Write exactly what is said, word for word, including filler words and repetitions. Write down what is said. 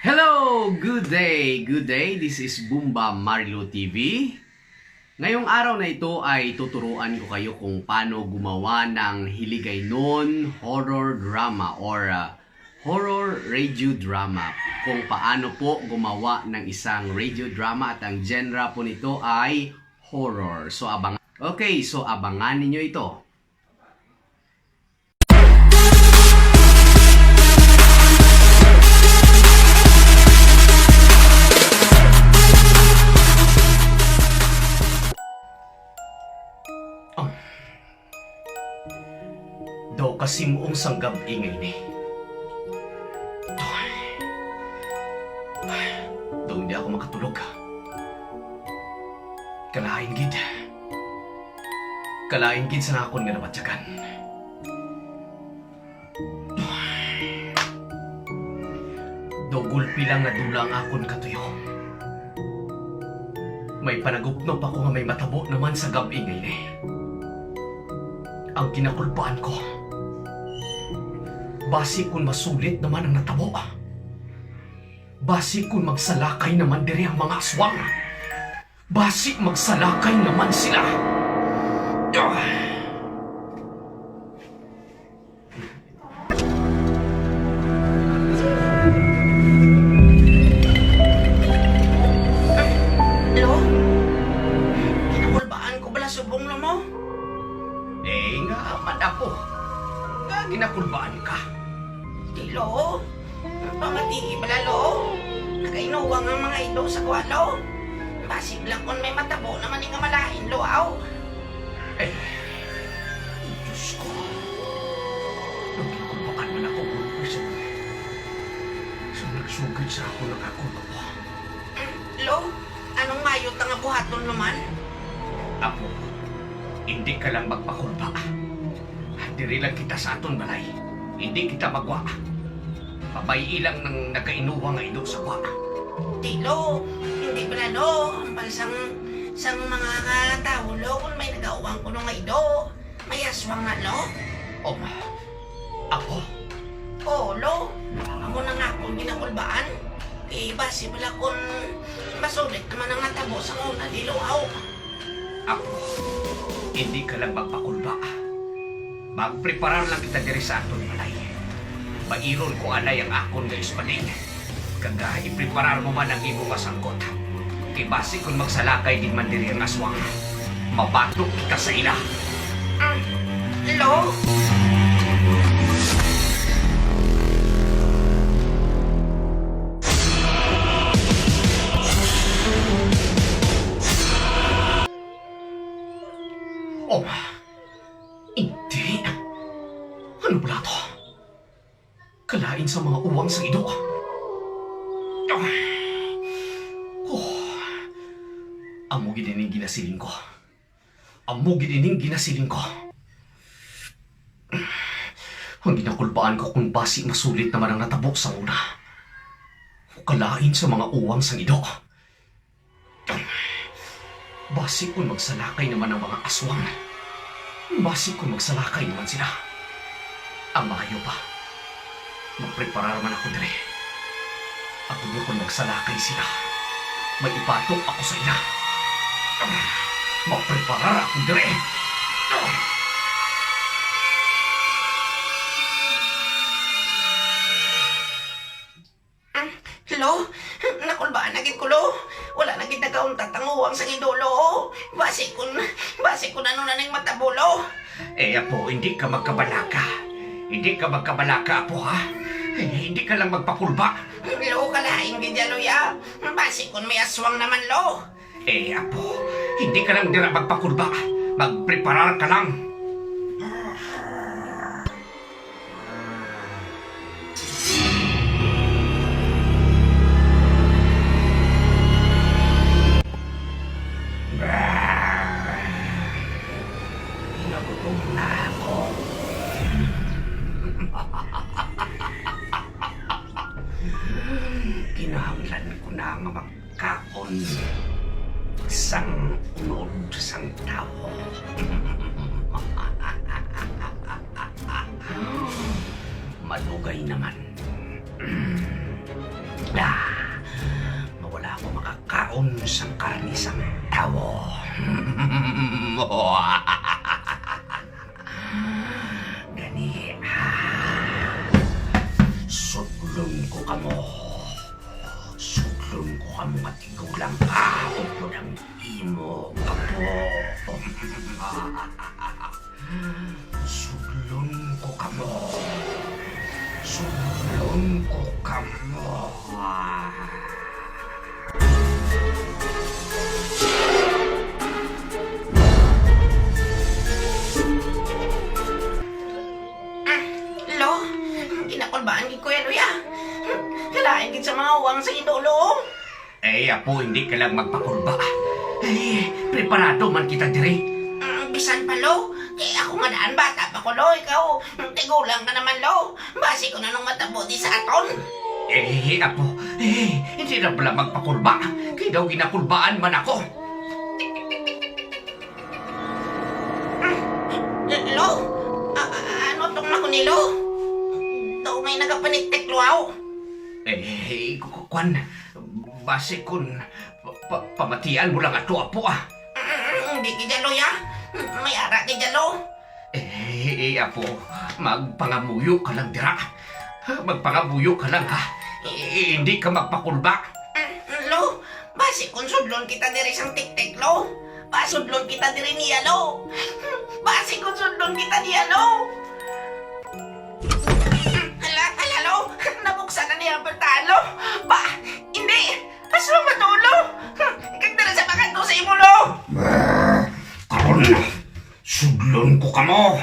Hello! Good day! Good day! This is Bumba Marilo T V. Ngayong araw na ito ay tuturuan ko kayo kung paano gumawa ng Hiligaynon horror drama or, ah, horror radio drama. Kung paano po gumawa ng isang radio drama at ang genre po nito ay horror. So, abang-, okay, so abangan ninyo ito. Ang daw kasimuong sang gab-i nga ini. Ay. Ay. Daw hindi ako makatulog. Kalain gid. Kalain gid sa akon nga nabatyagan. Daw gulpi lang nadula ang akon katuyo. May panagupnop ako nga may matabo naman sa gab-i nga ini. Ang ginakulbaan ko, basi kun masulit naman ang natabo. Basi kun magsalakay naman diri ang mga aswang. Basi magsalakay naman sila. Ah! Lo? Ginakulbaan ko bala subong, Lo, mo? Eh, nga man ako. Nga ginakulbaan ka? Di, Lo. Pamatii bala, Lo. Nagainuwang ang mga ido sa gwa, Lo. Basi lang kun may matabo naman ni nga malain, Lo, aw. Eh, Diyos ko. Naging kulbaan man ako, Gulper, sa, sa nagsugid sa ako nagakon, Apo. Lo, anong mayo ta nga buhaton naman? Apo, hindi ka lang magpakulba. Diri lang kita sa aton balay. Hindi kita magwa. Pabay-i lang nang nagainuwa nga ido sa gwa. Ti, Lo, hindi bala, Lo, hambal sang, sang mga tawo, Lo, kung may nagauwang kuno nga ido, may aswang na, Lo? O, ma-, Apo? Oo, Lo. Amo na nga akon ginakulbaan. Eh, basi bala kun masulit naman ang natabo sa una, di, Lo, aw. Apo, hindi ka lang magpakulba. Magpreparar lang kita diri sa aton balay. Bairon ko anay ang akon nga ispadin. Kag, ah, ipreparar mo man ang imo nga sangkot. Kay basi kun magsalakay din man diri ang aswang, mabatok kita sa ila. Mm, Lo? Oh, hindi. Ano bala to? Kalain sa mga uwang sang ido. Oh, amo gid ining ginasiling ko. Amo gid ining ginasiling ko. Ang ginakulbaan ko kung basi masulit naman ang natabo sa una. Kalain sa mga uwang sang ido. Basi kun magsalakay naman ang mga aswang. Basi kun magsalakay naman sila. Ang maayo pa, magpreparar man ako diri. Agod nga kun magsalakay sila, may ibatok ako sa ila. Magpreparar ako diri. Mm, Lo, nakulbaan na gid ko, Lo. Wala na gid nagauntat ang uwang sang ido, Lo. Basi kun, basi kun ano na ning matabo, Lo. Eh, apo, hindi ka magkabalaka. Hindi ka magkabalaka, apo, ha? Eh, hindi ka lang magpakulba. Lo, kalain gid ya, Lo, ya. Basi kun may aswang naman, Lo. Eh, apo, hindi ka lang dira magpakulba. Magpreparar ka lang. Nagutom na ako. Kinahanglan ko na nga mag- kaon sang unod sang tawo. Malugay naman. Ah, sang karne sang tawo. Gani, sudlon ko kamo. Sudlon ko kamo nga tigulang ka, upod ang imo apo. Sudlon ko kamo. Sudlon ko kamo. Ah, lo, ginakulbaan gid ko ya, lo, ya. Kalain gid sa mga uwang sa indo, lo. Eh, apo, hindi ka lang magpakulba. Eh, preparado man kita diri. Mm, bisan pa, lo. Kay ako nga daan, bata pa ko, lo. Ikaw, tigulang ka naman, lo. Basi ko na nung matabo di sa aton. Eh, apo, eh, hindi na pala magpakulba. Kay daw ginakulbaan man ako. Lo? A-, a-, ano tong nako ni lo? Daw may nagapaniktik, lo, aw. Eh, ku-, ku-, kwan, basi kun pa-, pa-, pamatian mo lang ato, apo, ah. Mm, di gid ya, lo, ya. May ara gid ya, lo. Eh, apo, magpangamuyo ka lang dira. Magpangamuyo ka lang, ha? Eh, hindi ka magpakulba. Mm, lo, basi kun sudlon kita diri sang tiktik, lo. Basi sudlon kita diri niya, lo. Basi kun sudlon kita niya, lo. Hala, hala, lo. Nabuksan na niya ang pintahan, lo. Ba, hindi. Aswang matulo. Kag diri sa makanto sa imo, lo. Karon, sudlon ko kamo.